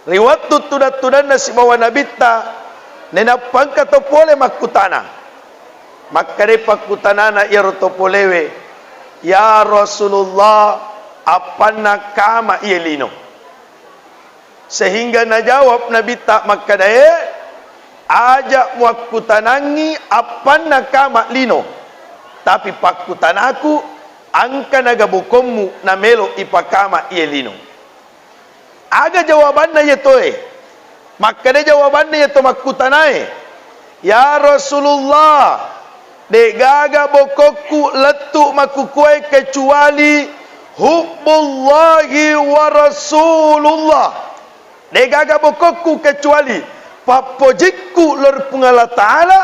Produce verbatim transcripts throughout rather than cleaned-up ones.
Ri wettu tudang-tudanna sibawa Nabitta, nainappa engka to pole makkutana. Makkedai pakkutanana iyaro to polewe, "Ya Rasulullah, appanna kama iye lino?" Sehingga najawab Nabitta makkedae, "Aja muakkutanangngi appanna kama lino, tapi pakkutanaku, engka naga bokommu namelo ipakama iye lino?" Aga jawabanna iye toe? Makkeda jawabanna iye to makkutanae, "Ya Rasulullah, de'gaga bokokku lettu makkukuae kecuali hubbullahi wa rasulullah." De'gaga bokokku kecuali pappojikku lao ri Puang Allah Ta'ala,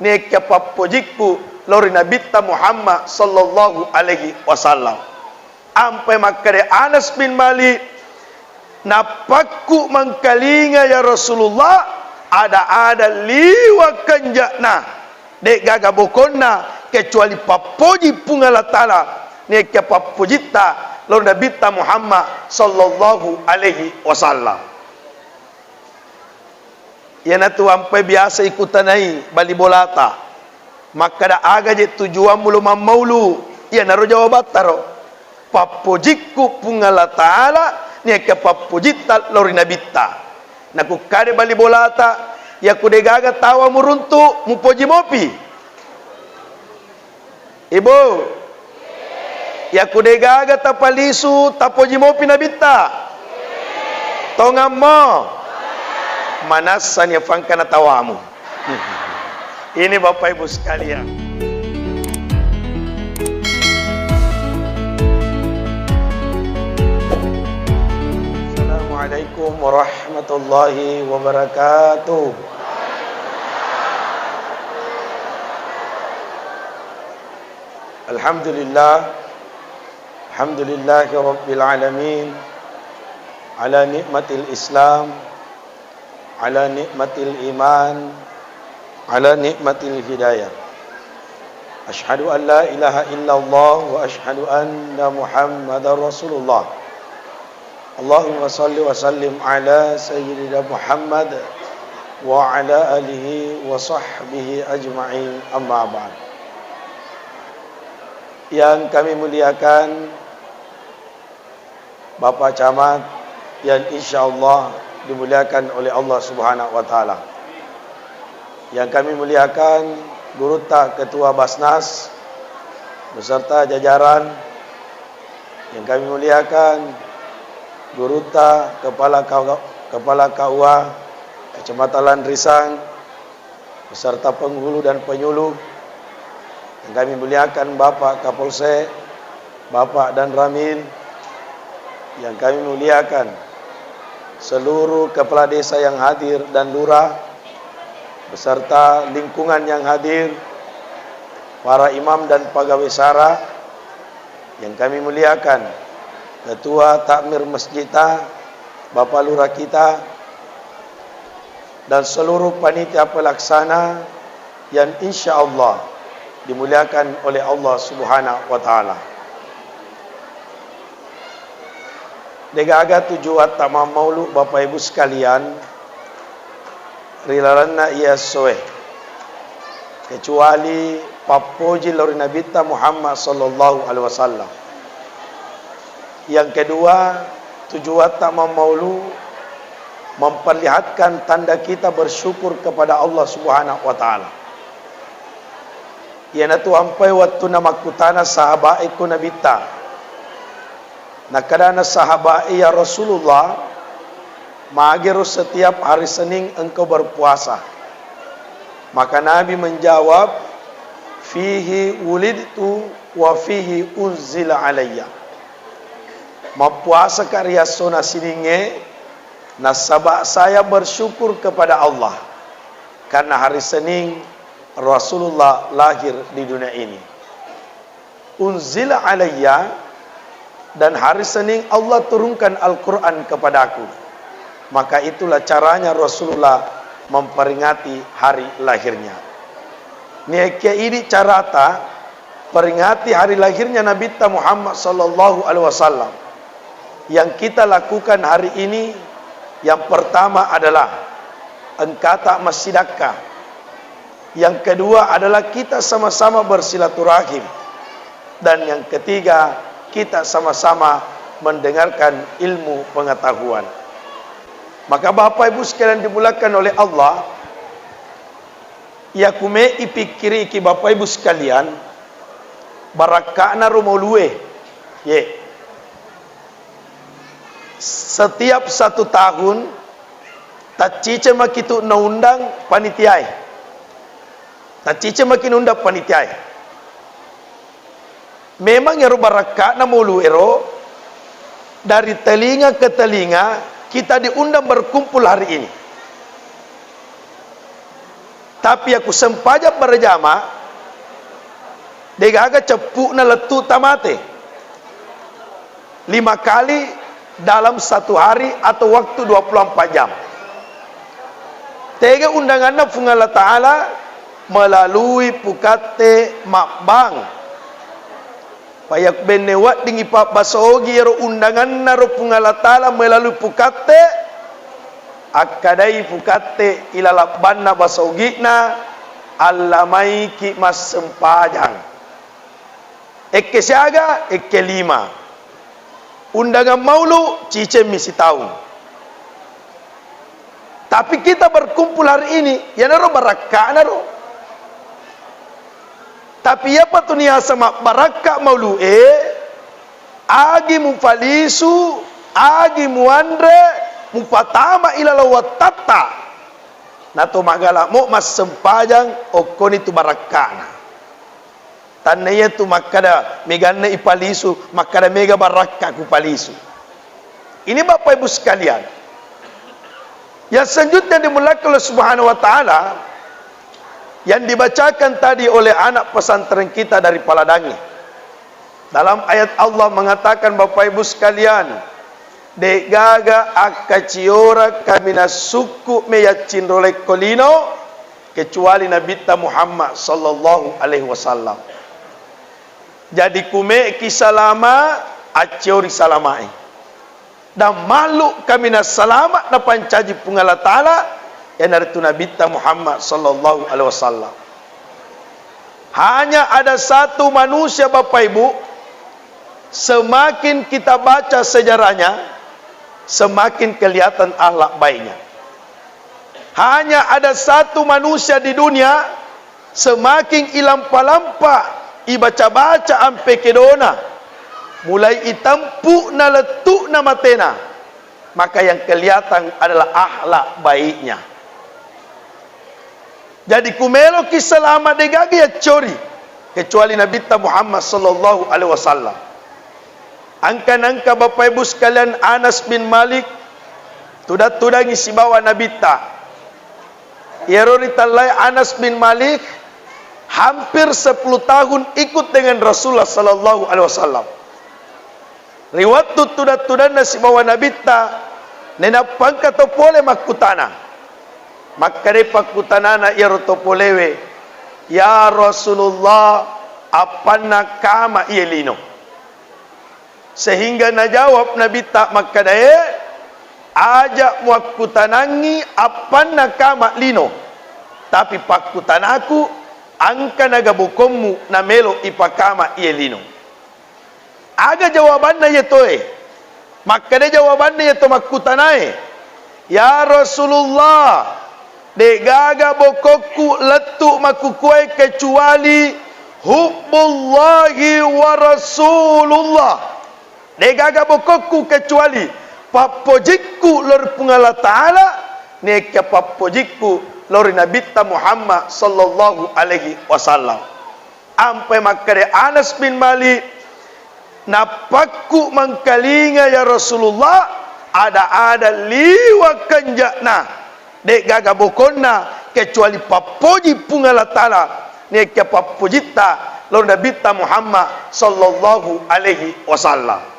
neekka pappojikku lao ri Nabitta Muhammad sallallahu alaihi wasallam. Ampai makkeda Anas bin Malik, "Nappakku mengkalinga, ya Rasulullah, ada-ada liwa kenja'na, de'gaga bokonna kecuali pappoji Puang Allah Ta'ala, neekka pappojitta lao Nabitta Muhammad sallallahu alaihi wasallam." Iyanatu ampai biasa ikutanai bali bolata. Makkeda, "Aga je tujuammu lo mammaulu?" Iyanaro jawabattaro, "Pappojikku Puang Allah Ta'ala, niakka pappojitta lao ri Nabitta." Nakukkade bali bolata, "Yakku de'gaga tawa muruntu, mupoji mopi?" Ibu, yakku de'gaga tapalisu, tapoji mopi Nabitta? Tongammo. Manassani afangkana tawamu. Ini Bapak Ibu sekalian. Assalamualaikum warahmatullahi wabarakatuh. Alhamdulillah. Alhamdulillahi rabbil alamin. Ala ni'matil Islam, ala ni'matil iman, ala ni'matil hidayah. Asyhadu an la ilaha illallah wa asyhadu anna Muhammadar Rasulullah. Allahumma salli wa sallim ala Sayyidina Muhammad wa ala alihi wa sahbihi ajma'in, amma ba'd. Yang kami muliakan Bapak Camat, yang insya Allah dimuliakan oleh Allah Subhanahu wa Ta'ala. Yang kami muliakan Gurutta Ketua Basnas beserta jajaran, yang kami muliakan Gurutta Kepala K-, Kepala K U A Kecamatan Lanrisang, beserta penghulu dan penyuluh. Yang kami muliakan Bapak Kapolsek, Bapak Danramil. Yang kami muliakan seluruh kepala desa yang hadir dan lurah, beserta lingkungan yang hadir, para imam dan pegawai sara, yang kami muliakan Ketua Takmir Masjidta, Bapak Lurah kita, dan seluruh panitia pelaksana yang insya Allah dimuliakan oleh Allah Subhanahu wa Ta'ala. De'gaga tujuatta mammaulu, Bapak Ibu sekalian, ri lalenna iya essoe, kecuali pappoji lao ri Nabitta Muhammad sallallahu alaihi wasallam. Yang kedua, tujuatta mammaulu memperlihatkan tanda kita bersyukur kepada Allah Subhanahu wa Ta'ala. Iyanatu ampai wettunna makkutana sahaba'e ko Nabitta. Nakkedana sahaba'e, "Ya Rasulullah, magero setiap hari Senin engkau berpuasa?" Maka Nabi menjawab, "Fihi wulidtu wa fihi unzila alayya." Mappuasaka ri essona Siningnge, nasaba saya bersyukur kepada Allah karena hari Senin Rasulullah lahir di dunia ini. Unzila alayya, dan hari Senin Allah turunkan Al-Quran kepadaku. Maka itulah caranya Rasulullah memperingati hari lahirnya. Niakkia idi carata peringati hari lahirnya Nabitta Muhammad sallallahu alaihi wasallam yang kita lakukan hari ini, Yang pertama adalah engkata massidakka. Yang kedua adalah kita sama-sama bersilaturahim. Dan yang ketiga, kita sama-sama mendengarkan ilmu pengetahuan. Maka Bapak Ibu sekalian dimuliakan oleh Allah, iya kume ipikkiriki Bapak Ibu sekalian, barakka'na ro maulue. Ye. Setiap satu tahun, taccice maki tu naundang panitiae. Taccice maki naundang panitiae. Memang ero barakka'na maulu ero, dari telinga ke telinga kita diundang berkumpul hari ini. Tapi aku sempajang berjamaah, degaga ceppu'na lettu tamate. Lima kali dalam satu hari atau waktu dua puluh empat jam. Tega undanganna Puang Allah Ta'ala melalui pukatte mabbang. Paya benne wedding ipabbasa ogi ero undanganna ro Puang Allah Ta'ala melalui pukatte, akkadai pukatte ilalabbanna basa ogi'na, allamaiki massempajang. Ekke siaga, ekke lima. Undangan maulu, cicemmi sitaung. Tapi kita berkumpul hari ini, iyanaro barakka'na ro. Tapi iyapa tu niaseng mabbarakka maulu e, agi mupalisu, agi muanre, mupatama ilaleng wattatta. Nato magalamo massempajang okkoni tu barakka'na. Tannaiya tu makkada meganna ipalisu, makkada mega barakka kupalisu. Ini Bapak Ibu sekalian, yang selanjutnya dimuliakan Allah Subhanahu wa Ta'ala, yang dibacakan tadi oleh anak pesantren kita dari Paladangi. Dalam ayat Allah mengatakan, Bapak Ibu sekalian, degaga akkaciora kaminang sukku me yaccinrolekko lino, kecuali Nabitta Muhammad sallallahu alaihi wasallam. Jadi kumeki salama, acciori salamae. Dan makhluk kaminang salama napancaji Puang Allah Ta'ala, iyanaritu Nabitta Muhammad sallallahu alaihi wasallam. Hanya ada satu manusia, Bapak Ibu, semakin kita baca sejarahnya, semakin kelihatan akhlak baiknya. Hanya ada satu manusia di dunia, semakin ilampa-lampa, ibaca-baca ampe kedona, mulai itempu'na lettu'na matena, maka yang kelihatan adalah akhlak baiknya. Jadi kumeloki salama degaga yaccori, kecuali Nabitta Muhammad sallallahu alaihi wasallam. Angka-angka Bapak Ibu sekalian, Anas bin Malik tudang-tudangi sibawa Nabitta. Iyaro ritellai Anas bin Malik hampir sepuluh tahun ikut dengan Rasulullah sallallahu alaihi wasallam. Ri wettu tudang-tudanna sibawa Nabitta, nainappa engka to pole makkutana. Makkedai pakkutanana iyaro to polewe, "Ya Rasulullah, appanna kama iye lino?" Sehingga najawab Nabitta makkedae, "Aja muakkutanangngi appanna kama lino, tapi pakkutanaku, engka naga bokommu namelo ipakama iye lino?" Aga jawabanna iye toe? Makkeda jawabanna iye to makkutanae, "Ya Rasulullah, degaga bokokku lettu makkukuae kecuali hubbullahi wa rasulullah." Degaga bokokku kecuali pappojikku lao ri Puang Allah Ta'ala, naekia pappojikku lao ri Nabitta Muhammad sallallahu alaihi wasallam. Ampai makkeda Anas bin Malik, "Nappakku mengkalinga, ya Rasulullah, ada-ada liwa kenja'na, de'gaga bokonna kecuali pappoji Puang Allah Ta'ala, naekia pappojitta lao ri Nabitta Muhammad sallallahu alaihi wasallam."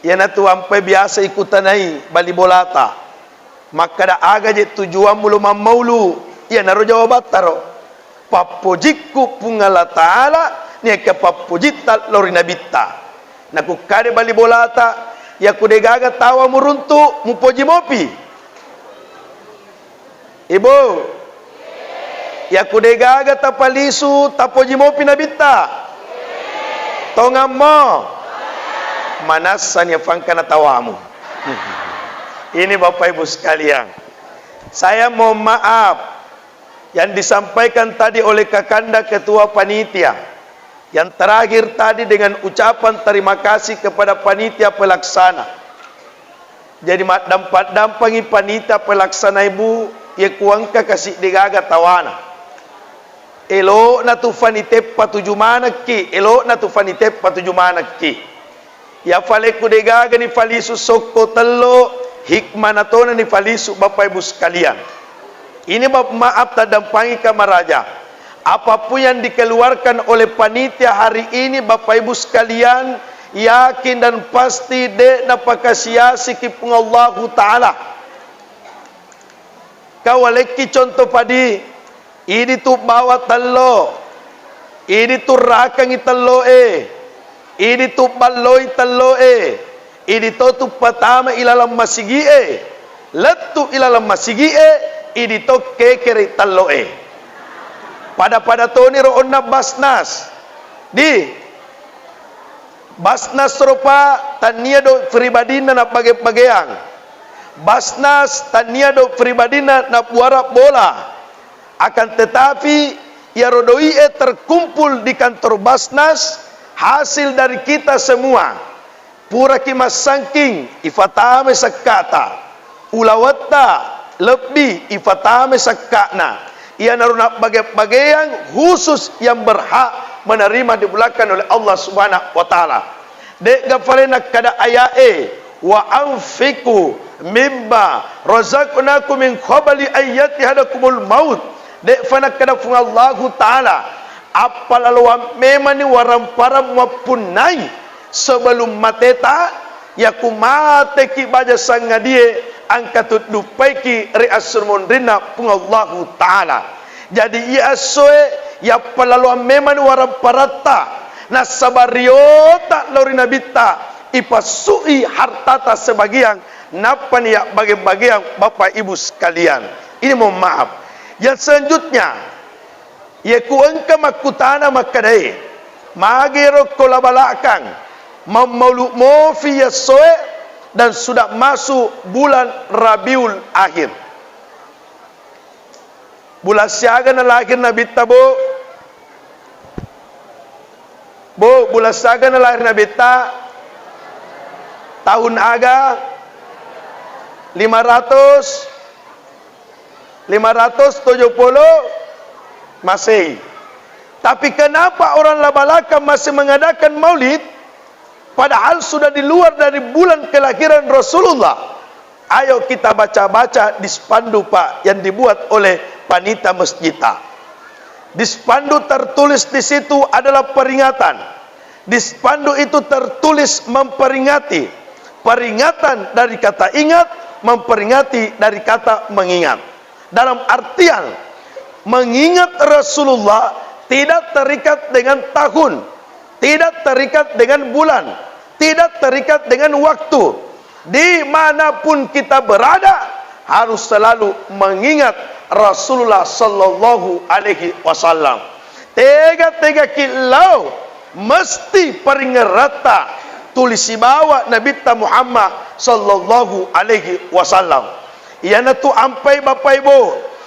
Iyanatu ampai biasa ikutanai bali bolata. Makkeda, "Aga je tujuammu lo mammaulu?" Iyanaro jawabattaro, "Pappojikku Puang Allah Ta'ala, naekia pappojitta lao ri Nabitta." Nakukkade bali bolata, Yakku degaga tawa muruntu, mupoji mopi. Ibu, yakku degaga tapalisu, tapoji mopi Nabitta. Tongammo. Manassani afangkana tawamu. Ini Bapak Ibu sekalian, saya mohon maaf yang disampaikan tadi oleh Kakanda Ketua Panitia. Yang terakhir tadi dengan ucapan terima kasih kepada panitia pelaksana. Jadi maddampa-dampangi panitia pelaksana, Ibu, ye kuengka kasi degaga tawana. Elo'na tu faniteppa tuju manekki, elo'na tu faniteppa tuju manekki. Ya faleku degaga ni falisu sokko tello, hikmana tona ni falisu Bapak Ibu sekalian. Ini bab maaf taddampangika maraja. Apapun yang dikeluarkan oleh panitia hari ini, Bapak Ibu sekalian, yakin dan pasti de' napakasiasiki Puang Allahu Ta'ala. Kawalekki contoh padi, idi tu bawa tello, idi tu rakangi tello e, idi tu balloi tello e, idi to tu patama ilalang masigi e, lettu ilalang masigi e, idi to kekere tello e. Pada-pada toniro onna Basnas. Di Basnas ropa tannia do pribadinna nabbage-bageang. Basnas tannia do pribadinna nabbuara bola. Akan tetapi, iyaro doi e terkumpul di kantor Basnas, hasil dari kita semua. Puraki massangking, ifatame sakkata. Ulawetta lebbi, ifatame sakka'na. Iyanaro nabbage-bageang khusus yang berhak menerima dimuliakan oleh Allah Subhanahu wa Ta'ala. De'ga fale nakkada aya'e, "Wa anfiqu mimma razaqnakum min qabli an ya'tiyahadakumul maut." De'fa nakkada Puang Allahu Ta'ala, "Appalaloang memani warang-parang mappunnai sebelum mateta, yaku mateki baja sangadie, engka tudduppaiki ri esso monrinna Puang Allahu Ta'ala." Jadi, iya essoe, yappalaloang memani warang-paratta, nasaba riota lao ri Nabitta, ipassu'i hartata sebagian, nappani yabbage-bageang, Bapak Ibu sekalian. Ini mohon maaf. Yang selanjutnya, ye ku engka makkutana makkedae, magi rokko labalakang, mammaulu mofi yessoe, dan sudah masuk bulan Rabiul Akhir. Bulan siaga nalahir Nabitta, Bu? Bu, bulan siaga nalahir Nabitta? Tahun aga? Lima ratus? Lima ratus tujuh puluh Masehi. Tapi kenapa orang Labalaka masih mengadakan maulid? Padahal sudah di luar dari bulan kelahiran Rasulullah. Ayo kita baca-baca di spanduk, Pak, yang dibuat oleh panitia masjidta. Di spanduk tertulis di situ adalah peringatan. Di spanduk itu tertulis memperingati. Peringatan dari kata ingat, memperingati dari kata mengingat. Dalam artian, mengingat Rasulullah tidak terikat dengan tahun, tidak terikat dengan bulan, tidak terikat dengan waktu. Di manapun kita berada, harus selalu mengingat Rasulullah sallallahu alaihi wasallam. Tega-tegaki lao mesti paringeratta tuli sibawa Nabitta Muhammad sallallahu alaihi wasallam. Iyanatu ampai Bapak Ibu,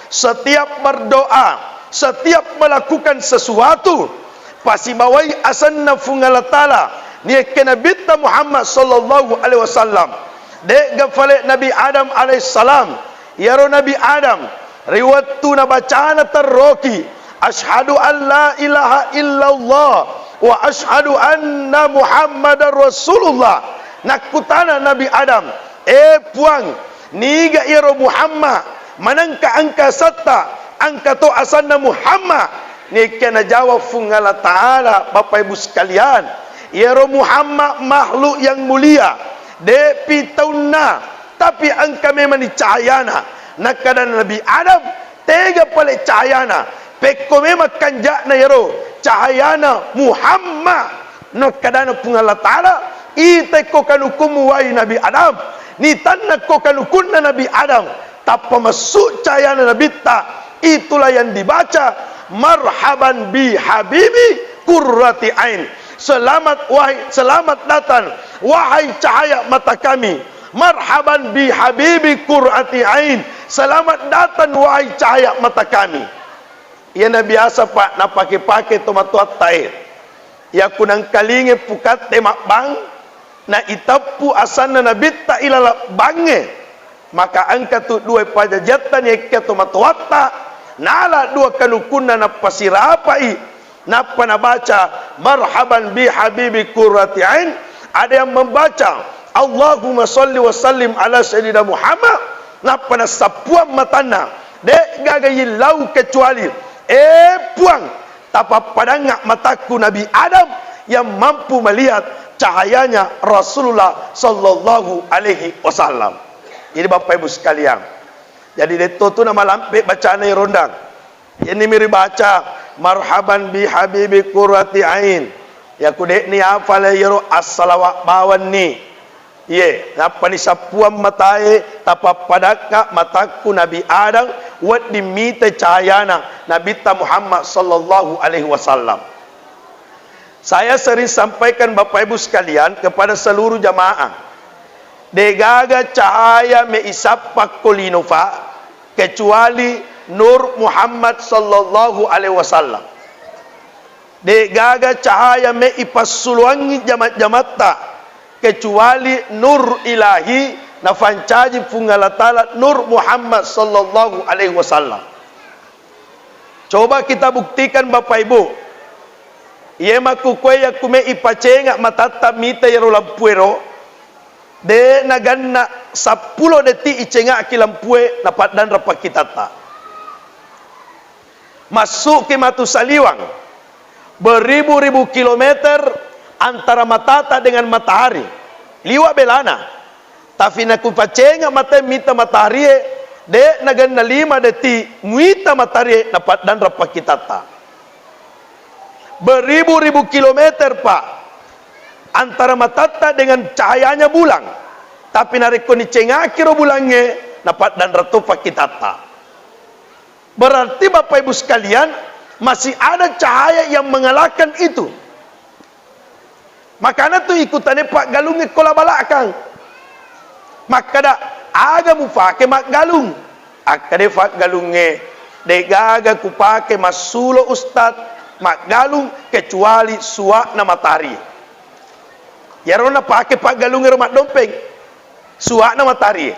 setiap berdoa, setiap melakukan sesuatu, pasibawai asenna Fuang Allah Ta'ala, niakke Nabitta Muhammad sallallahu alaihi wasallam. De'ga fale Nabi Adam alaihissalam, iyaro Nabi Adam, ri wettu nabacana terroki, "Asyhadu an la ilaha illallah wa asyhadu anna Muhammadar Rasulullah." Nakkutana Nabi Adam, "E Puang, niga iyaro Muhammad? Manengka engka asatta, engka to asanna Muhammad?" Niakke najawab Fuang Allah Ta'ala, Bapak Ibu sekalian, iyaro Muhammad makhluk yang mulia, de'pi taunna, tapi engka memani cahayana. Nakkada Nabi Adam, tega pale cahayana, pekko memang kanja'na iyaro cahayana Muhammad. Nakkadana Puang Allah Ta'ala, Itekko kanukummu, wahai Nabi Adam, nitannakko kanukunna Nabi Adam, tappa massu cahayana Nabitta, itulah yang dibaca, "Marhaban bi habibi qurrati ain." Selamat, wahai, selamat datang, wahai cahaya mata kami. "Marhaban bi habibi qurrati ain." Selamat datang, wahai cahaya mata kami. Iyana biasa, Pak, napake-pake tomatoatta e. Yakku nangkalinge pukatte mabbang, na iteppu asanna Nabitta ilaleng bangnge, maka engka tu dua pajajiatta niekka tomatoatta, nala dua kanukunna nappasirapai, nappa nabaca, "Marhaban bi habibi qurrati ain." Ada yang membaca, "Allahumma salli wa sallim ala sayyidina Muhammad," nappa nassappuang matanna, de'gaga yillau kecuali, "Eh Puang, tapappadangnga matakku Nabi Adam yang mampu melihat cahayanya Rasulullah sallallahu alaihi wasallam." Jadi Bapak Ibu sekalian, jadi detto tu namalampe bacana irondang. Yenni mi ribaca, "Marhaban bi habibi qurrati ain." Yaku de'ni afale yero assalawa bawanni. Iye, nappa nisappuang matae, tapappadakka matakku Nabi Adam, wedding mita cahayana Nabitta Muhammad sallallahu alaihi wasallam. Saya sering sampaikan, Bapak Ibu sekalian, kepada seluruh jamaah, de'gaga cahaya me isappa ko lino, Pak, kecuali Nur Muhammad sallallahu alaihi wasallam. De'gaga cahaya me ipassuloangngi jama-, jamatta kecuali Nur Ilahi nafancaji Puang Allah Ta'ala, Nur Muhammad sallallahu alaihi wasallam. Coba kita buktikan, Bapak Ibu. Iye makkukue yakku me ipacenga matatta mita yero lampuero, de naganna seppulo detik icengaki lampue napaddanreng pakkitatta. Massuki matu saliwang, beribu-ribu kilometer antara matata dengan matahari. Liwa belana. Tapi nakupacenga mate mita mataharie, de naganna lima detik muita mataharie napaddanreng pakkitatta. Beribu-ribu kilometer, Pak, antara matatta dengan cahayanya bulan. Tapi narekko nicengaki ro bulangnge, napaddanreng to pakkitatta. Berarti Bapak Ibu sekalian, masih ada cahaya yang mengalahkan itu. Makana tu ikutane paggalungnge ko la balakang. Makkada, "Aga mupake maggalung?" Akkade paggalungnge, "De'gaga kupake massulo, Ustaz, maggalung kecuali suwa'na matahari." Iyaro napake paggalungnge ro maddompeng. Suwa'na matahari.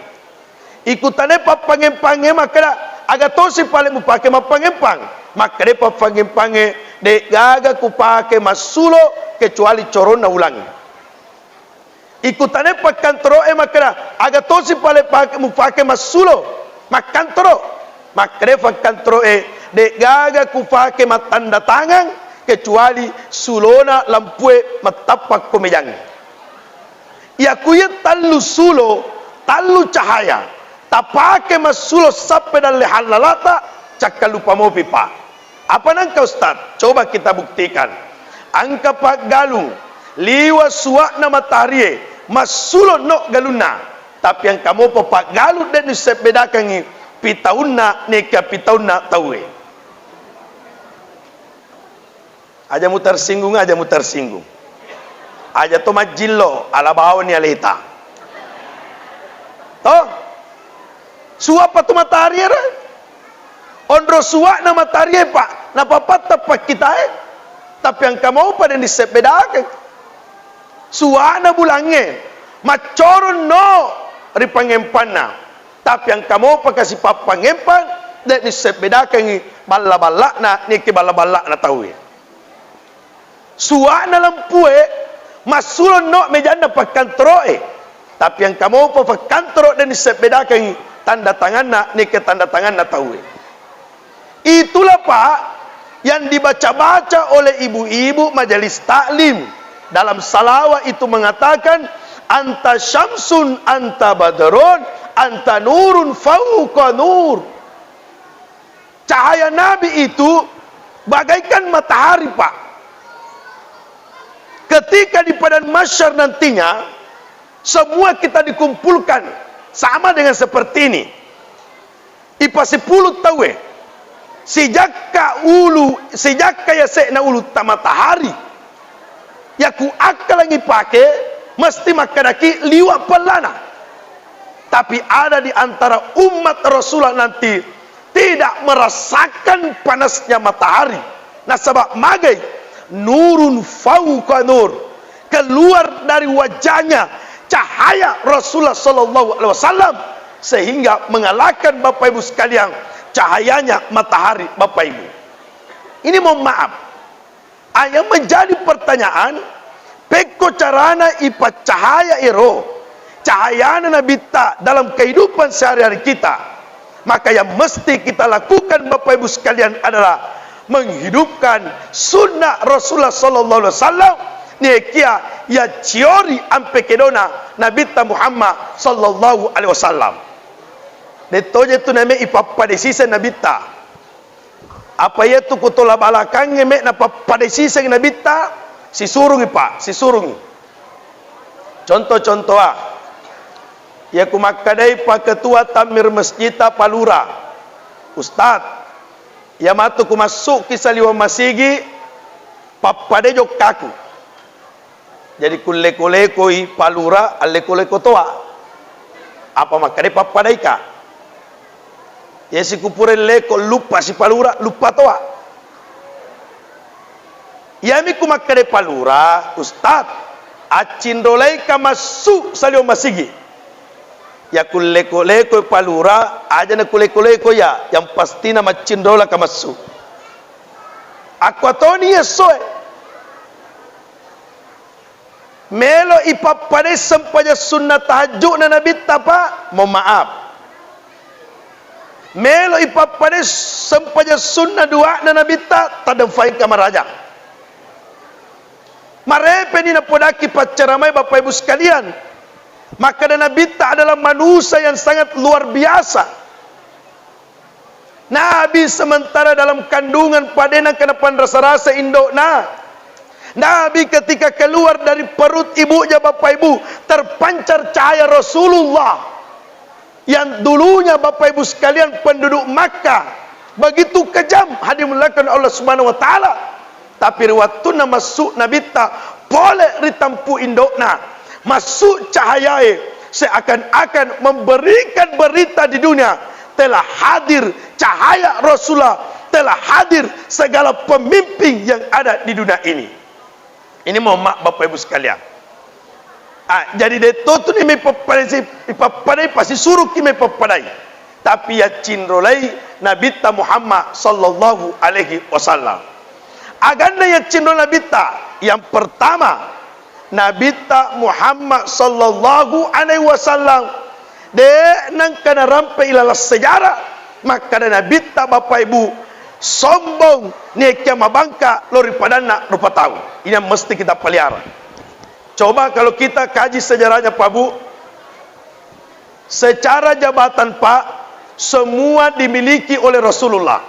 Ikutane pappangempangnge makkeda, "Aga tosi pale mupake mappangempang?" Makkeda pappangempangnge, "De'gaga kupake massulo kecuali coronna ulangnge." Ikutane pakkantoro'e makkeda, "Aga tosi pale pake, mupake massulo makkantoro?" Makkeda pakkantoro'e, "De'gaga kupake mattanda tangang kecuali sulona lampue mattappa ko mejangnge." Iyakuya tallu sulo, tallu cahaya, tapake massulo sappe dalle hallalata, cakkalupa mopi, Pak. Apa nangka, Ustaz? Coba kita buktikan. Engka paggalung liwa suwa'na mataharie, massulo no galunna. Tapi engka mopa paggalung de nisseng bedakengngi pitaunna, neka pitaunna tauwe. Aja mutersinggung, aja mutersinggung. Aja to majjillo, ala bawani aleta. Toh? Suwa'pa tu matahari era? Onro suwa'na matahari e, Pak, napapatta pakkitae. Tapi engka mopa de nisseng bedakeng. Suwa'na bulangnge, maccorong no ri pangempanna. Tapi engka mopa kasi pappangempang, de nisseng bedakengngi balla-balla'na, niki balla-balla'na tauwe. Suwa'na lampue, massulo no mejanna pakkantoro'e. Tapi engka mopa pakkantoro de nisseng bedakengngi tanda tanganna, niki tanda tanganna tauwe. Itulah, Pak, yang dibaca-baca oleh ibu-ibu majelis taklim. Dalam salawat itu mengatakan, "Anta syamsun, anta badrun, anta nurun fauqa nur." Cahaya Nabi itu bagaikan matahari, Pak. Ketika di padang mahsyar nantinya, semua kita dikumpulkan sama dengan seperti ini. Ipasipulu tauwe, sijakka ulu, sijakka yase'na ulutta matahari. Yaku akkalangi pake, mesti makkedaki liwa pellana. Tapi ada di antara umat Rasulullah nanti tidak merasakan panasnya matahari. Nasaba magai, nurun fauqa nur, keluar dari wajahnya cahaya Rasulullah sallallahu alaihi wasallam, sehingga mengalahkan Bapak Ibu sekalian cahayanya matahari, Bapak Ibu. Ini mohon maaf. Ah, yang menjadi pertanyaan, pekko carana ipaccahaya ero cahayana Nabitta dalam kehidupan sehari-hari kita? Maka yang mesti kita lakukan, Bapak Ibu sekalian, adalah menghidupkan sunnah Rasulullah sallallahu alaihi wasallam, nekia ya ciori ampe kedona Nabitta Muhammad sallallahu alaihi wasallam. Dettoje tu name ipappadesiseng Nabitta. Apa iyatu ku tola balakangnge me napappadesiseng Nabitta, sisurungi, Pak, sisurungi. Contoh-contoh, ah. Iya ku makkadai Pak Ketua Tamir Masjidta, Pak Lurah, Ustaz, iya matu ku massuki saliweng masigi, pappadai jokkaku. Jadi kulleko-lekoi Pak Lurah, alleko-leko toa. Apa makkadai pappadaika? Iya sikupura leko luppa si Pak Lurah, luppa toa. Iyami ku makkadai Pak Lurah, Ustaz, accinrolaika massu saliweng masigi. Iya kulleko-lekoi Pak Lurah, aja na kuleko-leko iya, yang pastina maccinrolaka massu. Akkuatoni iya essoe. Melo ipappadai sempajang sunna tahajju'na Nabitta, Pak? Mohon maaf. Melo ipappadai sempajang sunna dua'na Nabitta, tademfaing kamaraja. Marepeni napodaki paccaramai, Bapak Ibu sekalian. Makkada Nabitta adalah manusia yang sangat luar biasa. Nabi sementara dalam kandungan, padena kena panrasa-rasa indo'na. Nabi ketika keluar dari perut ibunya, Bapak Ibu, terpancar cahaya Rasulullah. Yang dulunya, Bapak Ibu sekalian, penduduk Makkah begitu kejam, hadimuliakan Allah Subhanahu wa Ta'ala. Tapi ri wettunna massu Nabitta pole ri tampu indo'na, massu cahayae seakan-akan memberikan berita di dunia, telah hadir cahaya Rasulullah, telah hadir segala pemimpin yang ada di dunia ini. Ini mohon maaf, Bapak Ibu sekalian. Ah, jadi detto tu ni mai pappadai, pappadai, pasti suruh ki mai pappadai. Tapi yaccinrolai Nabitta Muhammad sallallahu alaihi wasallam. Aganna yaccinro Nabitta, yang pertama, Nabitta Muhammad sallallahu alaihi wasallam de nengka narampe ilalang sejarah makkada Nabitta, Bapak Ibu, sombong, nekia mabangka lao ri padanna rupa tau. Ini yang mesti kita pelihara. Coba kalau kita kaji sejarahnya, Pak Bu, secara jabatan, Pak, semua dimiliki oleh Rasulullah.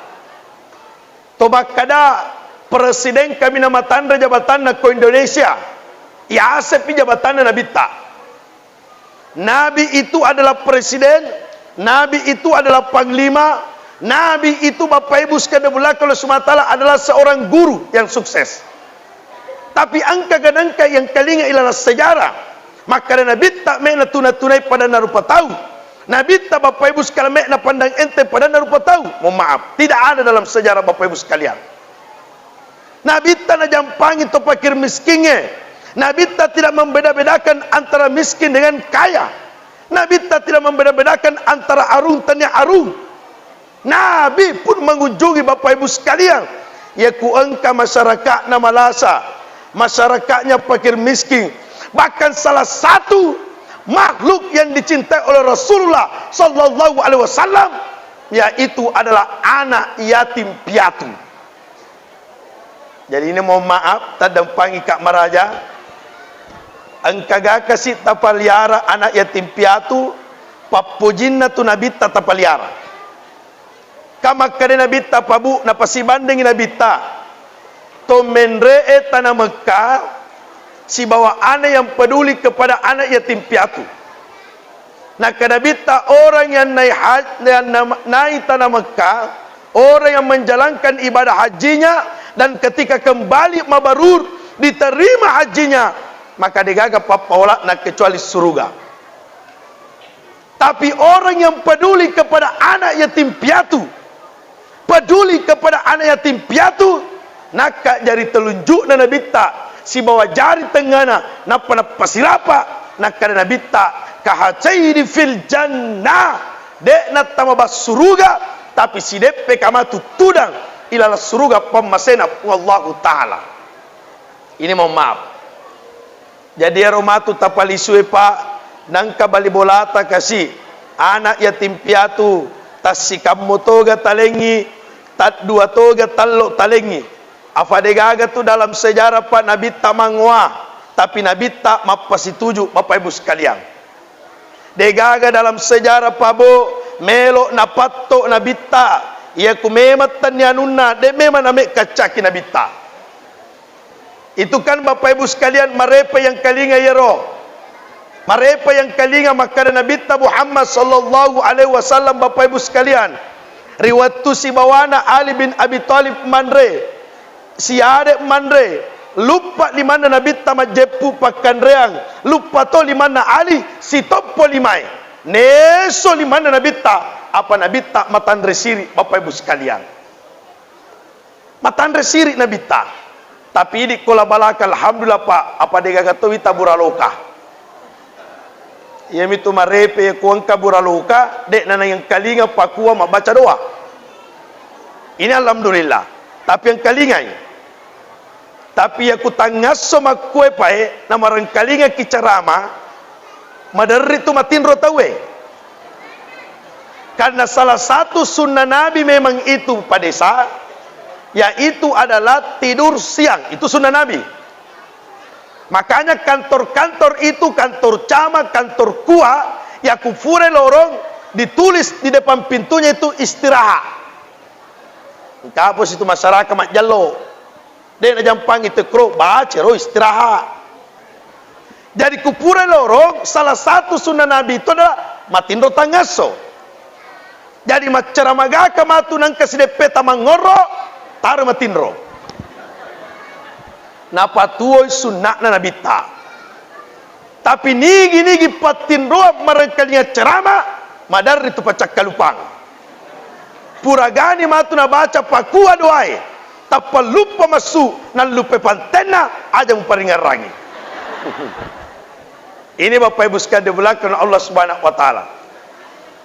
To makkada presiden kami namatanre jabatanna ko Indonesia, yasepi jabatanna Nabitta. Nabi itu adalah presiden, Nabi itu adalah panglima, Nabi itu, Bapak Ibu sekalian dimuliakan oleh Subhanahu wa Ta'ala, adalah seorang guru yang sukses. Tapi engka gadangka yang kalinga ilalang sejarah, makkada Nabitta me natuna-tunai padanna rupa tau. Nabitta, Bapak Ibu sekalian, me napandang enteng padanna rupa tau. Mohon maaf, tidak ada dalam sejarah, Bapak Ibu sekalian. Nabitta najampangi to pakir miskingnge. Nabitta tidak membeda-bedakan antara miskin dengan kaya. Nabitta tidak membeda-bedakan antara arung tania arung. Nabi pun mengunjungi, Bapak Ibu sekalian, iya ku engka masyarakatna malasa, masyarakatnya pakir miskin. Bahkan salah satu makhluk yang dicintai oleh Rasulullah sallallahu alaihi wasallam, yaitu adalah anak yatim piatu. Jadi ini mohon maaf, tadempangi Kak Maraja. Engka gaka si tapaliara anak yatim piatu, pappojinna tu Nabitta tapaliara. Ka makkeda Nabitta, Pak Bu, napasibandengi Nabitta, to menre'e tana Mekka, sibawa anak yang peduli kepada anak yatim piatu. Nakkeda Nabitta, orang yang naik haj-, yang na-, naik tanah Mekah, orang yang menjalankan ibadah hajinya, dan ketika kembali mabrur, diterima hajinya, maka degaga pappaola'na kecuali suruga. Tapi orang yang peduli kepada anak yatim piatu, peduli kepada anak yatim piatu, nakka jari telunjukna Nabitta sibawa jari tengngana, nappa nappasirapa, nakkeda Nabitta, "Kahataini fil jannah," de' nattama bassuruga, tapi sideppe kamatu tudang ilalang suruga pammasena Puang Allahu Ta'ala. Ini mohon maaf. Jadi ero matu tapalisue, Pak, nangka bali bolata kasi, anak yatim piatu, tassikammo toga talengngi, taddua toga tallo talengngi. Afa degaga tu dalam sejarah, Pak, Nabitta mangoa, tapi Nabitta mappasituju, Bapak Ibu sekalian. Degaga dalam sejarah, Pak, Bu, melo napatto Nabitta, iya ku memang tenni anunna, de' memang namekkacaki Nabitta. Itu kan, Bapak Ibu sekalian, marepa yang kalinga iyaro. Marepa yang kalinga makkada Nabitta Muhammad sallallahu alaihi wasallam, Bapak Ibu sekalian. Ri wettu sibawana Ali bin Abi Thalib manre, siade manre, luppa limanna Nabitta majjeppu pakkanreang, luppa to limanna Ali sitoppo limae. Neso limanna Nabitta, apa Nabitta matanre siri, Bapak Ibu sekalian. Matanre siri Nabitta. Tapi idi ko la balaka, alhamdulillah, Pak, apa degaga to wita buraloka. Iyamitu marepe ko engka buraloka, de' nanangengkalinga pakua mabbaca doa. Ini alhamdulillah. Tapi engkalingai. Tapi iya ku tangngasso makkue pae, namarengkalingaki carama, maderri tu matinro tauwe. Karena salah satu sunnah Nabi memang itu, Pak Desa, yaitu adalah tidur siang. Itu sunnah Nabi. Makanya kantor-kantor itu, kantor camat, kantor kua, ya ku pura lorong, ditulis di depan pintunya itu istirahat. Engka apa situ masyarakat majjallo. De' najampangi tekro, baca ro istirahat. Jadi ku pura lorong, salah satu sunnah Nabi itu adalah matinro tangngasso. Jadi maccaramagaka matu nangka sideppe tamangngorro, taro matinro. Napatuoi sunna'na Nabitta. Tapi nigi-nigi pattinroang marengkalinga cerama, maderri tu pacakkalupang. Puragani matu nabaca pakua doae, tappa luppa massu, nallupai pantenna, aja muparingerrangi. Ini Bapak Ibu sekalian dimuliakan Allah Subhanahu wa Ta'ala.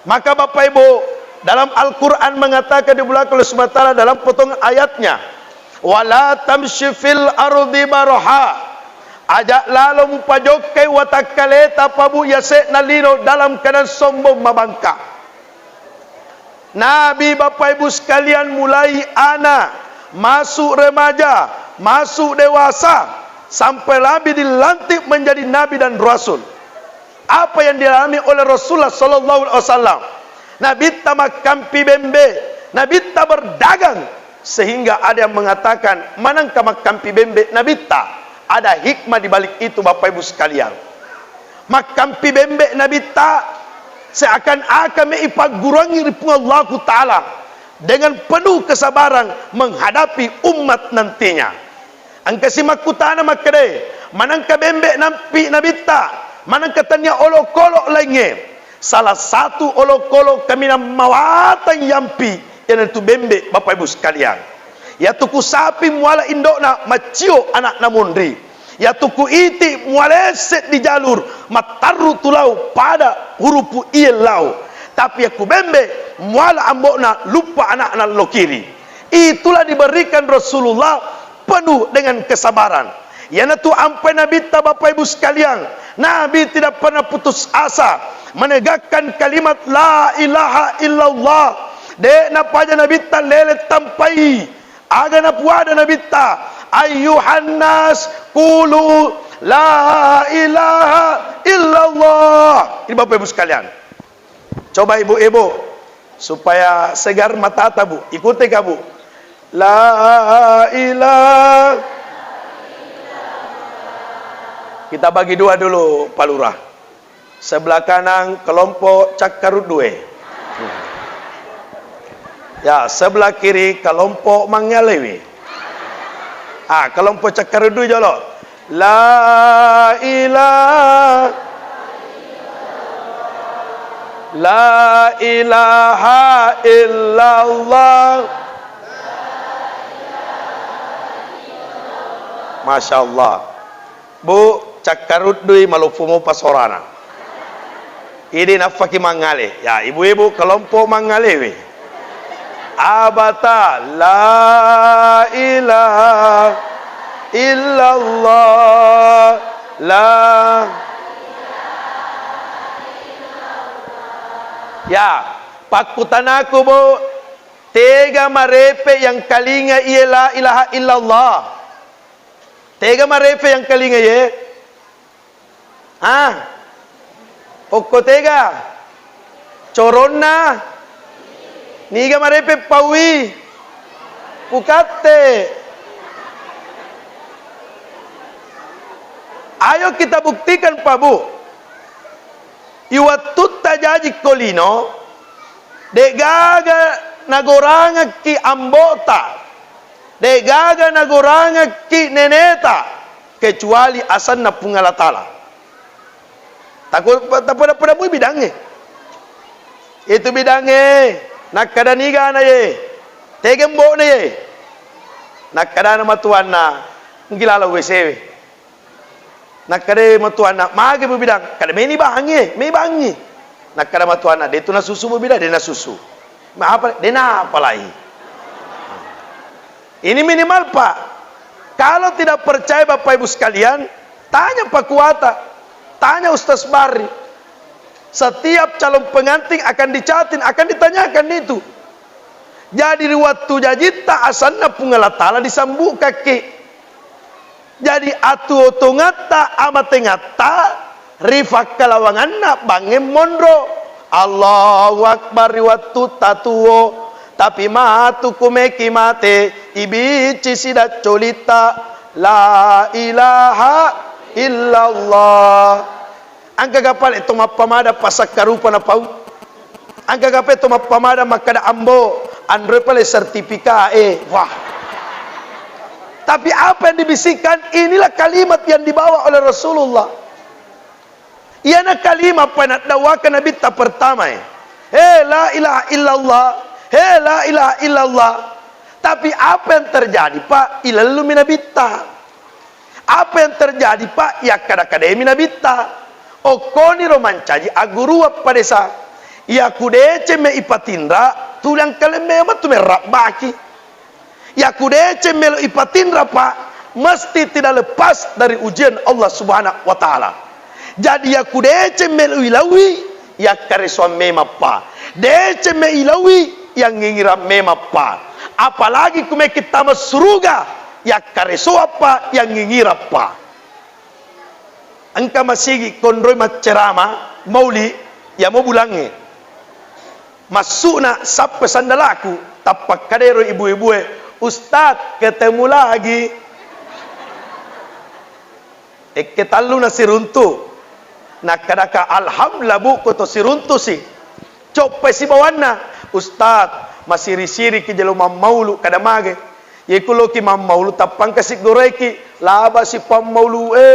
Maka Bapak Ibu, dalam Al-Quran mengatakan dimuliakan Allah Subhanahu wa Ta'ala dalam potongan ayatnya, "Wala tamshi fil ardi maraha." Aja lalo mupajokkai watakkaleta pabu yase'na lino dalam keadaan sombong mabangka. Nabi, Bapak Ibu sekalian, mulai anak, masuk remaja, masuk dewasa, sampai Nabi dilantik menjadi nabi dan rasul. Apa yang dialami oleh Rasulullah sallallahu alaihi wasallam? Nabitta makkampi bembe, Nabitta berdagang, sehingga ada yang mengatakan, manengka makkampi bembe Nabitta? Ada hikmah di balik itu, Bapak Ibu sekalian. Makkampi bembe Nabitta seakan-akan me ipagguruangi ri Puang Allahu Ta'ala dengan penuh kesabaran menghadapi umat nantinya. Engka si makkutana makkeda, manengka bembe nampi Nabitta, manengka tania olokolo laingnge. Salah satu olokolo kaminang mawatang yampi, iyanaritu bembe, Bapak Ibu sekalian. Yatuku sapi muala indo'na maccio ana'na monri. Yatuku iti muala esse di jalur mattarru tu lau pada hurupu iye lau. Tapi yakku bembe muala ambo'na luppa ana'na lokiri. Itulah diberikan Rasulullah penuh dengan kesabaran. Iyanatu ampai Nabitta, Bapak Ibu sekalian, Nabi tidak pernah putus asa menegakkan kalimat la ilaha illallah. De' napaja Nabitta lele tampai. Aga napuada Nabitta, "Ayyuhan nas, qulu la ilaha illallah." Ini Bapak Ibu sekalian. Coba ibu-ibu, supaya segar matata, Bu. Ikuti ka, Bu. La ilaha. Kita bagi dua dulu, Pak Lurah. Sebelah kanan kelompok cakkaruddue. Ya, sebelah kiri kelompok mangalewe. Ah, kelompok cakkaruddue jolo. La ilaha, la ilaha illallah. Masya Allah. Bu, cakkaruddui maloppo mopa sorana. Idi naffaki mangngale. Ya, ibu-ibu kelompok manngalewe. Abata, la ilaha illallah, la. Ya, pakkutanaku, Bu, tega marepe yang kalinga iye la ilaha illallah? Tega marepe yang kalinga ye? Ah? Okko tega? Coronna? Niga marepe paui? Pukatte. Ayo kita buktikan, Pak Bu. Iwattutta jaji ko lino, de'gaga nagorangekki ambota, de'gaga nagorangekki neneta, kecuali asenna Puang Allah Ta'ala. Tako-, tapoda-poda mui bidangnge. Itu bidangnge, nakkada niga ana ye, tega embone ye. Nakkadana matuanna, enggi laleng W C we. Nakkeda matuanna, "Magi Bu Bidang?" Kada meni bangi, mei bangi. Nakkeda matuanna, "De tu nasusu Bu Bidang, de nasusu." Ma apa? De napalai. Ini minimal, Pak. Kalau tidak percaya Bapak Ibu sekalian, tanya Pak Kuata, tanya Ustaz Barri. Setiap calon pengantin akan dicatin, akan ditanyakan itu. Jadi ri wettu jajitta asenna Puang Allah Ta'ala disambukakki. Jadi atuo-tuongatta amatengatta ri fakkalawanganna bangnge monro. Allahu Akbar ri wettu tatuo. Tapi matu kumeki mate, ibicci sidaccolitta. La ilaha illallah. Engkaga pale to mappamada pasakkarupa napau? Engkaga pale to mappamada makkada ambo, anroi pale sertifikat e. Wah. Tapi apa yang dibisikkan, inilah kalimat yang dibawa oleh Rasulullah. Iyana kalimat pa naddawakang Nabitta pertama e. He la ilaha illallah, he la ilaha illallah. Tapi apa yang terjadi, Pak? Ilellumi Nabitta. Apa yang terjadi, Pak? Yakkada-kadaimi Nabitta. Okkoniro mancaji agguruang padesa. Yaku deceng me ipatinra, tulang kalemme matu merrabbaki. Yaku deceng melo ipatinra, Pak, mesti tidak lepas dari ujian Allah Subhanahu wa Ta'ala. Jadi, yaku deceng melo ilaui, yakkaresoang memang, Pak. Deceng me ilaui, yangngingira memang, Pak. Apalagi kumeki tama suruga, yakkaresoang, Pak, yangngingira, Pak. Engka masigi konroi maccerama mauli, yamo bulangnge. Massu'na sappe sandalaku, tappakkadero ibu-ibue, "Ustaz, ketemu lagi." Ekke tallu nasiruntu. Nakkadaka, "Alhamdulillah, Bu, ko to siruntusi." Coppai sibawanna, "Ustaz, masiri-siriki jelo mammaulu, kada mage." Iye ku loki mammaulu, tappangka siggoraiki, laba si pammaulu e.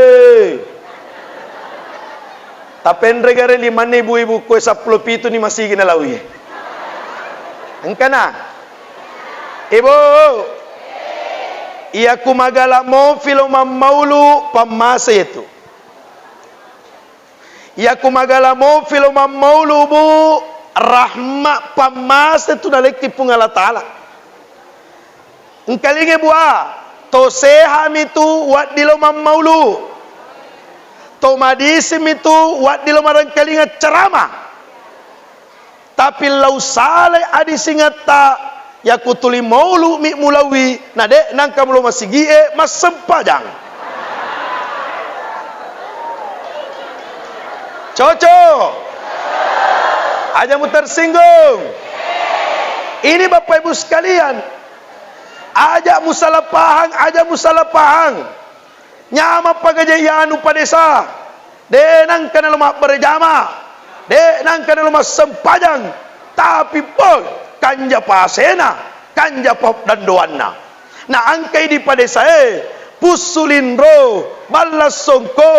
Tapenre gare limanne ibu-ibu kue seppulo pitu ni masigi nalaui. Engkana. Ibu, iya ku magala mofi lo mammaulu, pammase itu. Iya ku magala mofi lo mammaulu, Bu, rahma pammase tu nalekki Puang Allah Ta'ala. Engkalinge bua, to seha mitu waddi lo mammaulu. To madisi mitu waddi lo marengkalinga ceramah. Tapi lau salai adisingetta, yaku tuli maulu mi mulaui, na de nangka mulo masigie massempajang. Cocok. Aja mu tersinggung. Ini Bapak Ibu sekalian, aja mu salah paham, aja mu salah paham. Nyameng pagaje iyanu padesa, de' nangka nalo mabberejama, de' nangka nalo massempajang, tapi boy, kanja pasena, kanja paddandoanna. Na engkai di padesae, pussu linro, balla songko,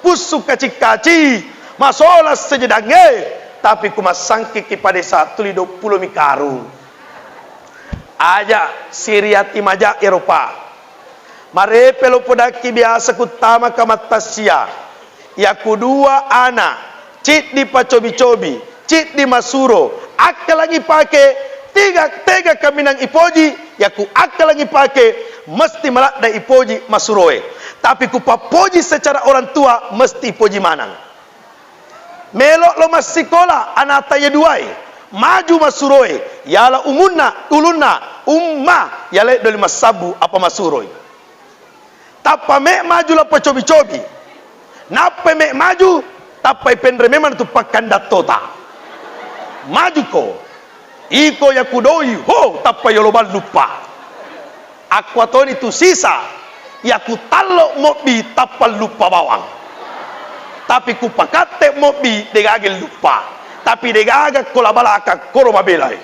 pussu kaci-kaci, masola sejedangnge, tapi ku massangkiki padesa tuli duappulo mi karung. Aja siriati maja eropa. Marepe lo podakki biasa kuttama kamattasia. Yaku dua ana, ciddi pacobi-cobi, ciddi masuro, akkalangi pake, tiga tega kaminang ipoji, yaku akkalangi pake, mesti maladda ipoji masuroe. Tapi ku pappoji secara orang tua, mesti ipoji manang. Melo lo massikola anata ye duae, maju masuroe, yala umunna, ulunna, umma, yala doli massabbu apa masuroi. Tappa me maju lappa cobi-cobi. Nappa me maju, tappa ipenre memang tu pakkandattota. Maju ko. Iko yaku doi, ho, tappa yolo balluppa. Akkuatoni tu sisa, yaku tallo mobbi tappa luppa bawang. Tapi ku pakatte mobbi degaga luppa. Tapi degaga kola balaka koro mabelai.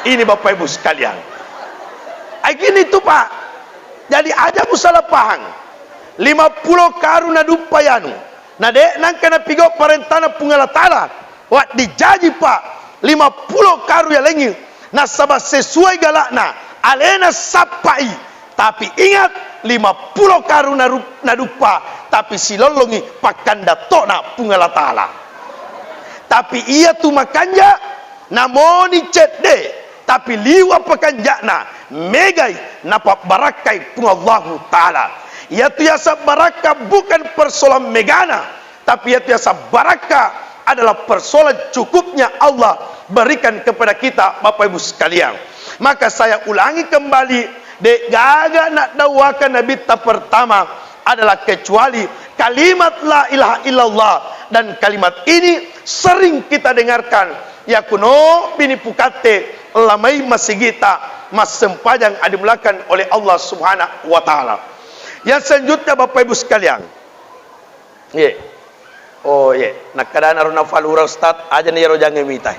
Ini Bapak Ibu sekalian. Ai gini tu, Pak. Jadi aja mu salah paham. Lima pulo karung naduppa yanu. Na de' nangka napigau parentana Puang Allah Ta'ala. Waddi jaji, Pak, lima pulo karung yalengngi. Nasaba sesuai galakna, alena sappai. Tapi ingat, lima pulo karung naru-, naduppa, tapi silollongi pakkandattona Puang Allah Ta'ala. Tapi iya tu makanja, namoni cedde, tapi liwa pakanja'na, megai napabbarakkai Puang Allahu Ta'ala. Iyatu yaseng barakka bukan persoalan megana, tapi iyatu yaseng barakka adalah persoalan cukupnya Allah berikan kepada kita, Bapak Ibu sekalian. Maka saya ulangi kembali, de' gaga naddawakan Nabitta pertama adalah kecuali kalimat la ilaha illallah, dan kalimat ini sering kita dengarkan. Yakuno bini pukatte lamai masigita massempajang adimulakan oleh Allah Subhanahu wa Ta'ala. Yang selanjutnya, Bapak Ibu sekalian, ye. Oh, ye. Nakkadana ro nafalura Ustaz, aja ni yaro jange mita.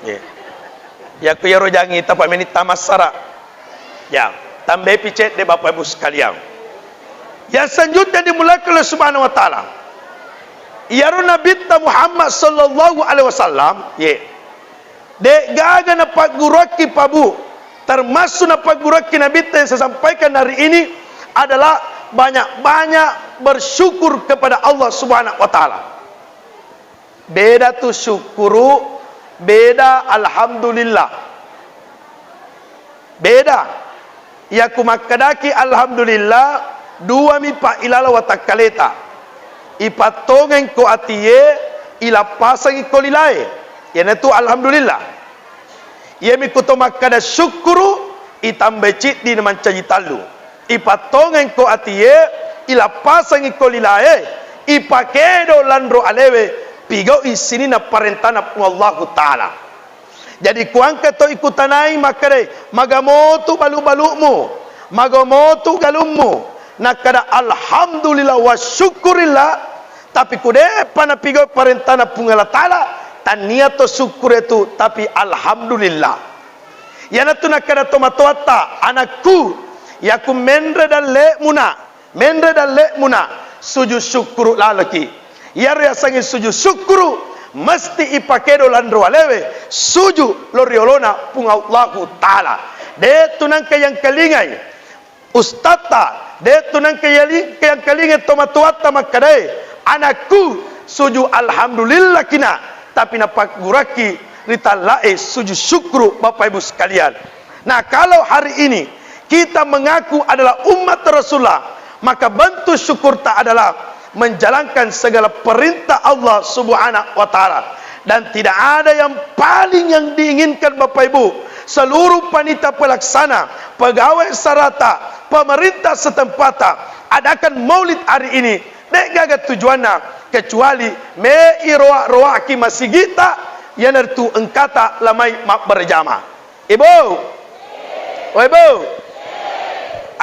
Ye. Yaku yaro jange tapameni tamassara. Ya, tambepi cedde Bapak Ibu sekalian. Yang selanjutnya dimulakan oleh Subhanahu wa Ta'ala. Iyaro Nabitta Muhammad sallallahu alaihi wasallam, ye. De' gaga napagguruakki pabu, termasuk napagguruakki Nabitta yang saya sampaikan hari ini adalah banyak-banyak bersyukur kepada Allah Subhanahu wa Ta'ala. Beda tu syukuru, beda alhamdulillah. Beda. Yaku makkedaki alhamdulillah, duami pa ilala watakkaleta. Ipattongeng ko atie, ilappasangi ko lilae. Iyanatu alhamdulillah. Iyami kuto makkeda syukkuru, itambai ciddi na mancaji tallu. Ipattongeng ko atie, ilappasangi ko lilae, ipakedo lanro alewe, pigau'i sininna parentana Puang Allahu Ta'ala. Jadi kuangka to ikutanai makkedai, magamotu balu-balu'mu, magamotu galummu, nakkeda alhamdulillah wa syukurillah, tapi kude'pa napigau parentana Puang Allah Ta'ala, tania to syukur itu, tapi alhamdulillah. Iyanatu nakkeda tomatoatta, anakku, yaku menre dalle'muna, menre dalle'muna, sujud syukkuru lalaki. Iyaro yasengnge sujud syukkuru, mesti ipakedo lanro alewe, sujud lo riolona Puang Allahu Ta'ala. De' tu nangka yang kelingai ustadta, de' tu nangka yali-, yang kelingai tomatoatta makkedae, anakku, sujud alhamdulillah kina, tapi napaggurakki ritalla'e sujud syukkuru, Bapak Ibu sekalian. Nah, kalau hari ini kita mengaku adalah umat Rasulullah, maka bentuk syukurta adalah menjalankan segala perintah Allah Subhanahu wa Ta'ala. Dan tidak ada yang paling yang diinginkan, Bapak Ibu, seluruh panitia pelaksana, pegawai serata, pemerintah setempat adakan maulid hari ini, de' gaga tujuanna kecuali me iroa-roaki masigita, iyanaritu engkata lamai mabberjama. Ibu. Oh, Ibu.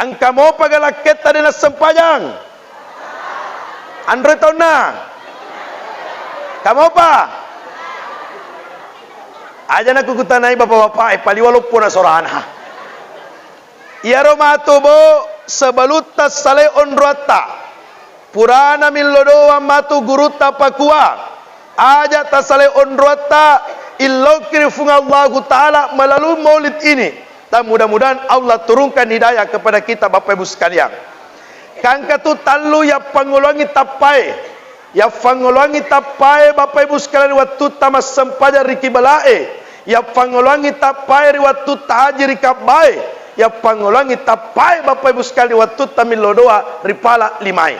Engka mopa ga lakketta de nassempajang? Anroi taunna? Engka mopa? Aja nakukutanai bapak-bapak e, paliwa loppona sorana. Iyaro matu, bo, sebelutta salai onroatta, purana millo doang matu gurutta pakua, aja tasalai onroatta, illauki ri Fuang Allahu Ta'ala melalui maulid ini. Dan mudah-mudahan Allah turunkan hidayah kepada kita, Bapak Ibu sekalian. Kangka tu tallu yappangngeluangi tappae. Yappangngeluangi tappae, Bapak Ibu sekalian, ri wattutta massempajang ri kibela'e. Yappangngeluangi tappae ri wattutta haji ri Ka'bae. Yappangngeluangi tappae, Bapak Ibu sekalian, ri wattutta millo doa ri pala limae.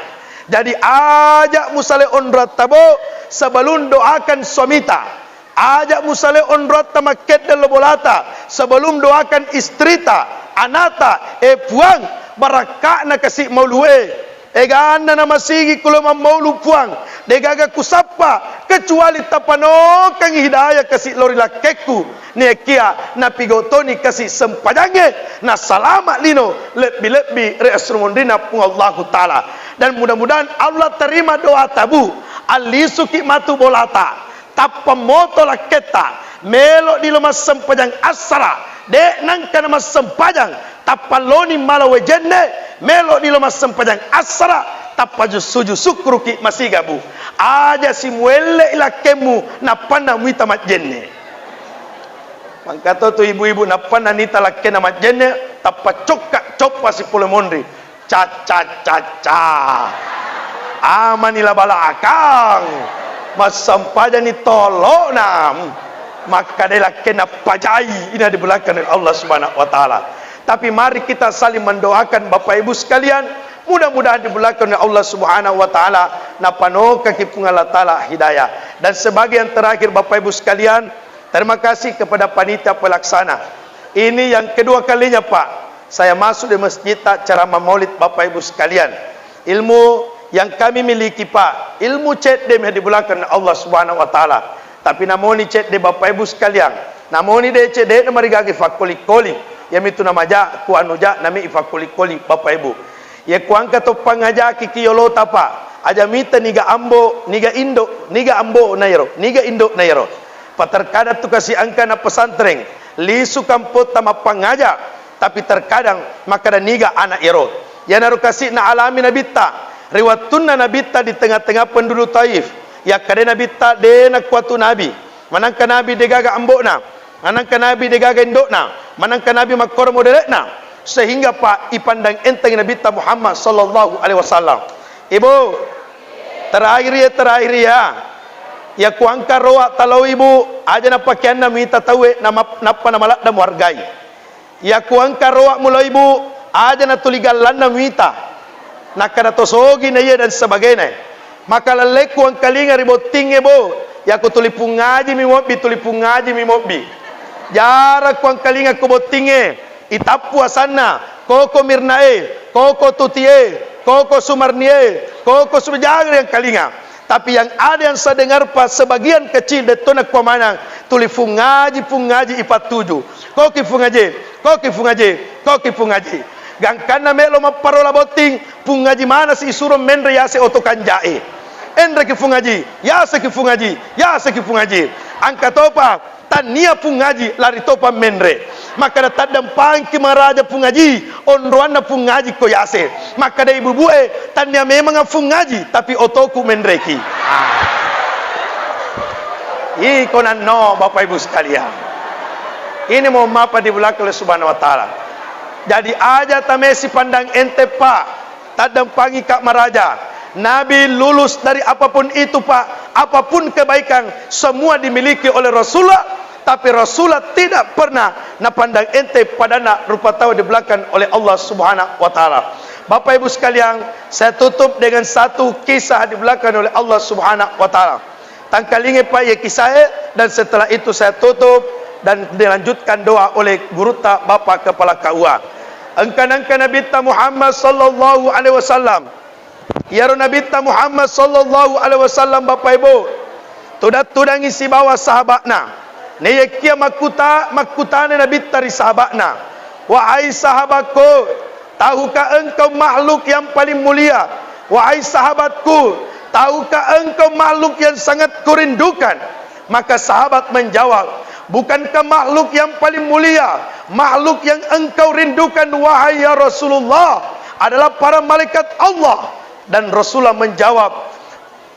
Jadi, aja musalai onroatta, bo, sebelum doakan suamita. Aja musalai onroatta makkeddeng lo bolata sebelum doakan istrita, anata, e Puang, barakka'na kasi maulue. Eganna namasigi kulo mammaulu Puang, degaga kusappa kecuali tapanokkangi hidayah kasi lao ri lakkekku, niakia napigau toni kasi sempajangnge, nasalama lino lebbi-lebbi ri esso monrinna Puang Allahu Ta'ala. Dan mudah-mudahan Allah terima doata, Bu, allisuki matu bolata. Tappa moto lakketta, melo dilo massempajang assara, de nangka namassempajang, tappa loni mala wae jenne, melo dilo massempajang assara, tappa ju-, sujud sukkuruki masiga, Bu. Aja simuelle lakkemmu, nappanna muita majjenne. Mangkato tu ibu-ibu nappanna nita lakkenna majjenne, tappa cokka coppa sipole monri. Ca, ca, ca, ca. Amani la balakang. Massempajani tolona. Makkadai lakkenna pajai ina di belakang Allah Subhanahu wa Ta'ala. Tapi mari kita saling mendoakan, Bapak Ibu sekalian, mudah-mudahan di belakang Allah Subhanahu wa Ta'ala napanokaki Puang Allah Ta'ala hidayah. Dan sebagai yang terakhir, Bapak Ibu sekalian, terima kasih kepada panitia pelaksana. Ini yang kedua kalinya, Pak, saya masuk di masjid tak ceramah maulid, Bapak Ibu sekalian. Ilmu yang kami miliki, Pak, ilmu cedde mi di belakang Allah Subhanahu wa Ta'ala. Tapi namoni cedde, Bapak Ibu sekalian, namoni de cedde na marigagi fakkoli-koli. Yamitu namaja ku anu ja nami fakkoli-koli, Bapak Ibu. Iya kuangka to pangajaki ki yolota, Pak. Aja mita niga ambo, niga indo, niga ambo na yero, niga indo na yero. Pa terkadang tu kasi engka na pesantren, lisu kampotta mappangaja, tapi terkadang makkada niga anak yero. Iyanaro kasi na alami Nabitta. Ri wattunna Nabitta di tengah-tengah penduduk Taif, yakkada Nabitta de nakuatu Nabi. Manangka Nabi degaga ambokna. Manangka Nabi degaga indo'na, manangka Nabi makkoro modele'na, sehingga, Pak, ipandang enteng Nabitta Muhammad sallallahu alaihi wasallam. Ibu, terakhir ya, terakhir ya. Ya kuangka roa talao, Ibu, aja napakeanna mita tauwe, nama-, nappa namaladda muargai. Ya kuangka roa mulao, Ibu, aja natuli gallanna mita. Nakkada to sogi na iya dan sebagainya. Maka lellekku engkalinga ri bottingnge, bo. Yako tuli pungaji mi mobbi, tuli pungaji mi mobbi. Jara ku engkalinga ku bottingnge, itappu asanna, koko Mirnae, koko Tutie, koko Sumarnie, koko Sumajang ri engkalinga. Tapi yang ada yang saya dengar, Pak, sebagian kecil dettona kuamanang, tuli pungaji, pungaji ipattuju. Koki pungaji, koki pungaji, koki pungaji. Gangkanna melo mapparola botting, Pung Haji manasi isuro menre yase oto kanjae. Enreki Pung Haji, yaseki Pung Haji, yaseki Pung Haji. Angka topa, tannia Pung Haji lari topa menre. Makkada, "Taddampangki maraja Pung Haji, onroanna Pung Haji ko yase." Makkada ibu-bue, "Tannia memang Pung Haji, tapi otoku menreki." Ah. Iko nanno, Bapak Ibu sekalian. Ini mohon maaf di belakang Allah Subhanahu wa Ta'ala. Jadi aja tamesi pandang ente, Pak. Taddampangi, Kak, maraja. Nabi lulus dari apapun itu, Pak. Apapun kebaikan, semua dimiliki oleh Rasulullah. Tapi Rasulullah tidak pernah napandang ente padanna rupa tau di belakang oleh Allah Subhanahu wa Ta'ala. Bapak Ibu sekalian, saya tutup dengan satu kisah di belakang oleh Allah Subhanahu wa Ta'ala. Tangkalinge, Pak, iye kisahe, dan setelah itu saya tutup dan dilanjutkan doa oleh gurutta Bapak Kepala K U A. Engka nangka Nabitta Muhammad sallallahu alaihi wasallam. Iyaro Nabitta Muhammad sallallahu alaihi wasallam, Bapak Ibu, tudang-tudangi sibawa sahaba'na. Naiyakia makkuta-, makkutana Nabitta ri sahaba'na, "Wahai sahabakku, "Tahukah engkau makhluk yang paling mulia, wahai sahabatku? Tahukah engkau makhluk yang sangat kurindukan?" Maka sahabat menjawab, "Bukankah makhluk yang paling mulia, makhluk yang engkau rindukan, wahai ya Rasulullah, adalah para malaikat Allah?" Dan Rasulullah menjawab,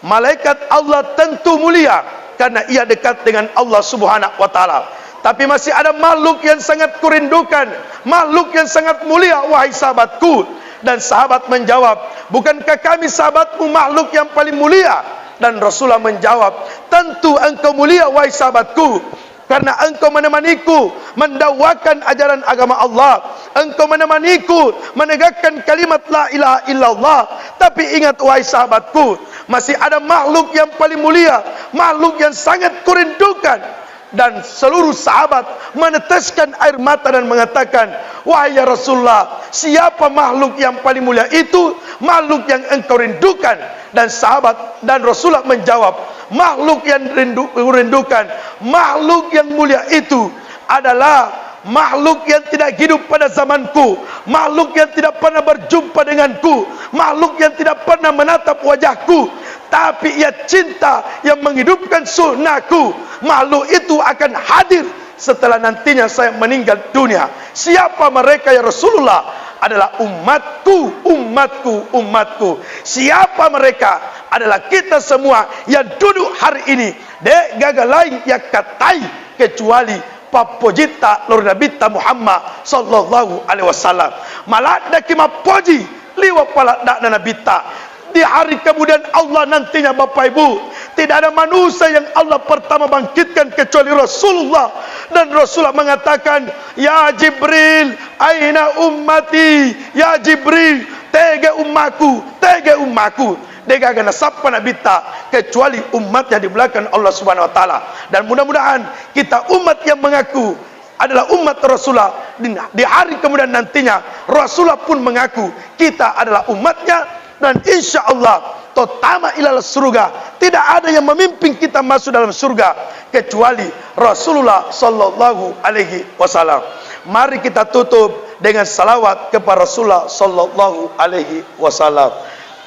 "Malaikat Allah tentu mulia karena ia dekat dengan Allah Subhanahu wa Ta'ala. Tapi masih ada makhluk yang sangat kurindukan, makhluk yang sangat mulia, wahai sahabatku." Dan sahabat menjawab, "Bukankah kami sahabatmu makhluk yang paling mulia?" Dan Rasulullah menjawab, "Tentu engkau mulia, wahai sahabatku, karena engkau menemaniku mendakwakan ajaran agama Allah. Engkau menemaniku menegakkan kalimat la ilaha illallah. Tapi ingat, wahai sahabatku, masih ada makhluk yang paling mulia, makhluk yang sangat kurindukan." Dan seluruh sahabat meneteskan air mata dan mengatakan, "Wahai ya Rasulullah, siapa makhluk yang paling mulia itu, makhluk yang engkau rindukan?" Dan sahabat dan Rasulullah menjawab, "Makhluk yang rindu, rindukan, makhluk yang mulia itu adalah makhluk yang tidak hidup pada zamanku, makhluk yang tidak pernah berjumpa denganku, makhluk yang tidak pernah menatap wajahku. Tapi ia cinta yang menghidupkan sunnahku. Makhluk itu akan hadir setelah nantinya saya meninggal dunia. Siapa mereka, ya Rasulullah?" "Adalah umatku, umatku, umatku." Siapa mereka? Adalah kita semua yang duduk hari ini. De' gaga laing yakkatai kecuali pappojitta lao ri Nabitta Muhammad sallallahu alaihi wasallam. Maladdaki mappoji liwa' paladda'na Nabitta. Di hari kemudian Allah nantinya, Bapak Ibu, tidak ada manusia yang Allah pertama bangkitkan kecuali Rasulullah. Dan Rasulullah mengatakan, "Ya Jibril, aina ummati? Ya Jibril, tege ummaku, tege ummaku." De' gaga nasappa Nabitta kecuali umatnya dimuliakan Allah Subhanahu wa Ta'ala. Dan mudah-mudahan kita umat yang mengaku adalah umat Rasulullah, di, di hari kemudian nantinya Rasulullah pun mengaku kita adalah umatnya, dan insya Allah tottama ilalah surga. Tidak ada yang memimpin kita masuk dalam surga kecuali Rasulullah sallallahu alaihi wasallam. Mari kita tutup dengan salawat kepada Rasulullah sallallahu alaihi wasallam.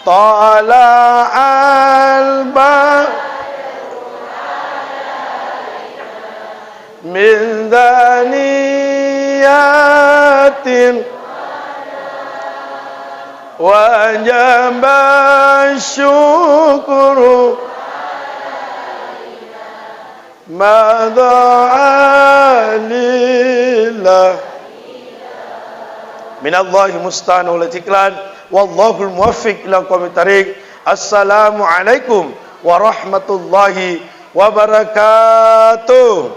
Tala'al ba- من ثنيات وجب الشكر مع ذا لله. من الله المستعان والتكلان، والله الموفق إلى أقوم الطريق. السلام عليكم ورحمة الله وبركاته.